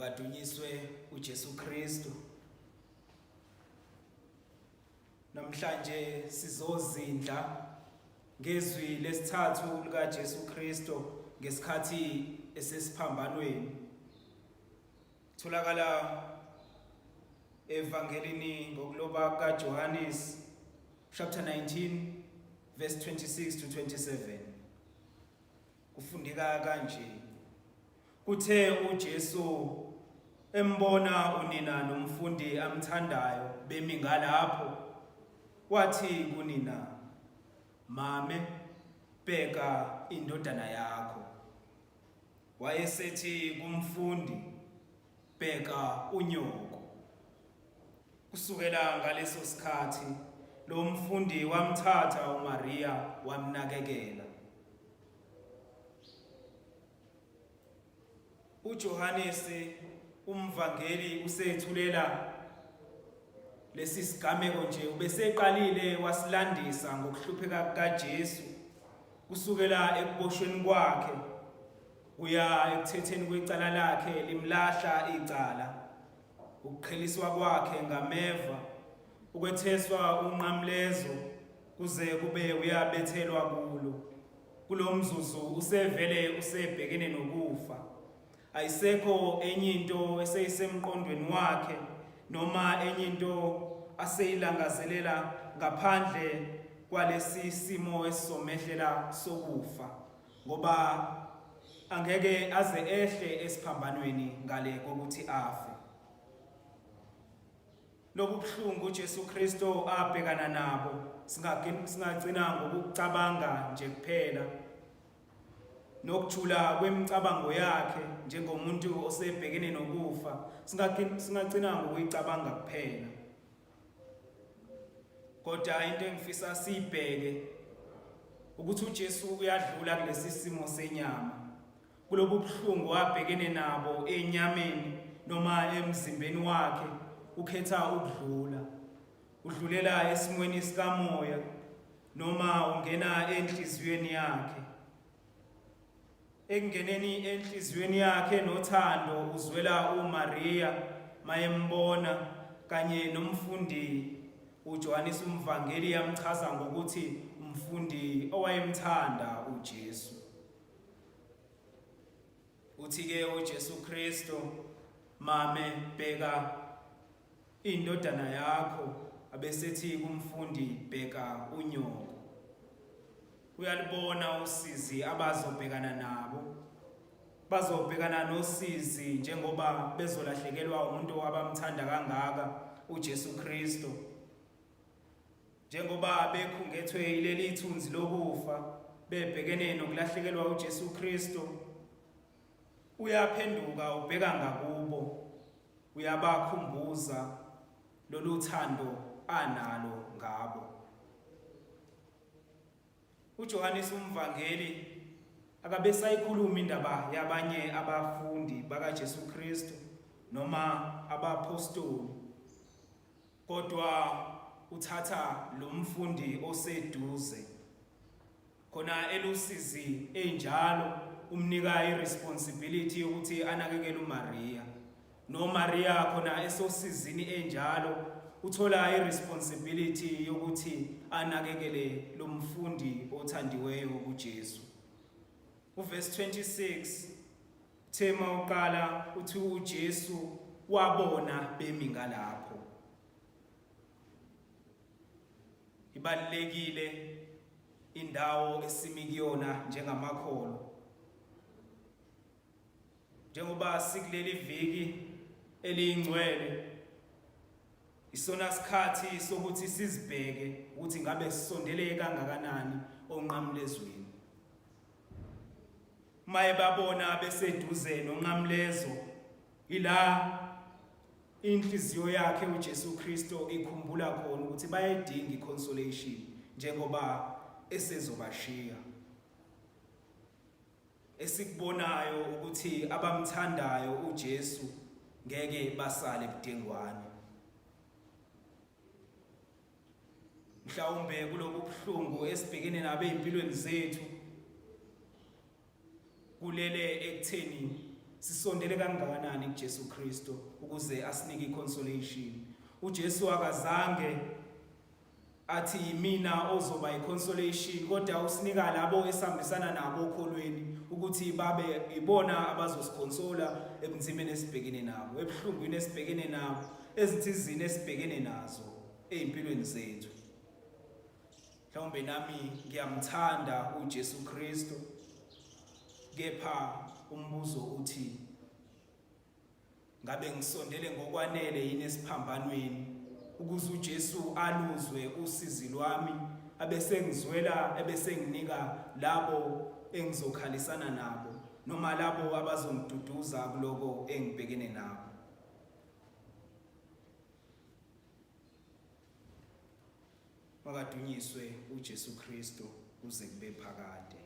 Akadunyiswe uJesu Kristu. Namhlanje sizozindla ngezwi lesithathu likaJesu Kristu ngesikhathi esesiphambanweni. Tholakala evangelini ngokuloba kaJohannes chapter 19 verse 26 to 27. Kufundeka kanje. Kuthe uJesu embona unina nomfundi amthandayo bemi ngalapho, wathi kunina, Mame, bheka indodana yakho. Wayesethi kumfundi, Bheka unyoko. Kusukela ngaleso sikhathi lo mfundi wamthatha uMariya wamnakekela. UJohanesi umvangeli usethulela lesi sigameko nje ubeseqalile wasilandisa ngokuhlupheka kukaJesu kusukela ekuboshweni kwakhe kuya ekuthetheni kwecala lakhe limlahla icala ukuqheliswa kwakhe ngameva, ukwetheswa unqamlezo kuze kube uyabethelwa kulo. Kulo mzuzu usevele usebhekene nokufa. Ayisekho enye into eseyisemqondweni wakhe noma enye into aseyilangazelela ngaphandle kwalesi simo esizomehlela sokufa. Ngoba angeke aze ehle esiphambanweni ngale kokuthi afe. Lobu buhlungu uJesu Kristu abhekana nabo singagcina ngokucabanga nje kuphela nokujula kwemicabango yakhe njengomuntu osebhekene nokufa singagcina ngokuyicabanga kuphela. Kodwa into engifisa siyibheke ukuthi uJesu uyadlula kulesi simo senyama. Kulobu buhlungu abhekene nabo enyameni noma emzimbeni wakhe ukhetha ukudlula. Udlulela esimweni sikamoya noma ungena enhliziyweni yakhe. Ekungeneni enhliziyweni yakhe nothando uzwela uMariya mayembona kanye nomfundi uJohannes umvangeli yamchaza ngokuthi umfundi owayemthanda uJesu. Uthi-ke uJesu Kristu, Mame, bheka indodana yakho, abesethi kumfundi, bheka unyoko. Uyalubona usizi abazobhekana nabo. Bazobhekana nosizi njengoba bezolahlekelwa umuntu abamthanda kangaka, uJesu Kristu. Njengoba bekhungethwe yileli thunzi lokufa, bebhekene nokulahlekelwa uJesu Kristu, uyaphenduka ubheka ngakubo, uyabakhumbuza lolu thando analo ngabo. UJohannes umvangeli akabesayikhuluma indaba yabanye abafundi bakaJesu Kristu noma abaphostoli kodwa uthatha lo mfundi oseduze khona elusizi enjalo umnika iresponsibility yokuthi anakekele uMaria noMaria khona esosizini enjalo uthola iresponsibility yokuthi anakekele lo mfundi othandiweyo kuJesu. Uverse 26 Thema uqala uthi uJesu wabona bemi ngalapho. Ibalulekile indawo esimi kuyona njengamakholwa. Njengoba sikuleli viki eliyingcwele isona sikhathi sokuthi sizibheke ukuthi ngabe sisondele kangakanani onqamulezweni. Maye babona beseduze nonqamlezo ila inhliziyo yakhe uJesu Kristu ikhumbula khona ukuthi bayayidinga iconsolation njengoba esezobashiya. Esikubonayo ukuthi abamthandayo uJesu ngeke basale budengwane. Mhlawumbe kulobu buhlungu esibhekene nabo ezimpilweni zethu kulele ekutheni Sisondele kangakanani kuJesu Kristu ukuze asinike iconsolation? UJesu akazange athi yimina ozoba iconsolation, kodwa usinika labo esihambisana nabo okholweni ukuthi babe ibona abazosiconsola ebunzimeni esibhekene nabo, ebuhlungwini esibhekene nabo, ezinsizini esibhekene nazo ezimpilweni zethu. Mhlawumbe nami ngiyamthanda uJesu Kristu, kepha umbuzo uthi ngabe ngisondele ngokwanele yini esiphambanweni ukuze uJesu aluzwe usizi lwami abese ngizwela ebese nginika labo engizokhalisana nabo noma labo abazongiduduza kuloko engibhekene nabo. Makadunyiswe uJesu Kristu kuze kube phakade.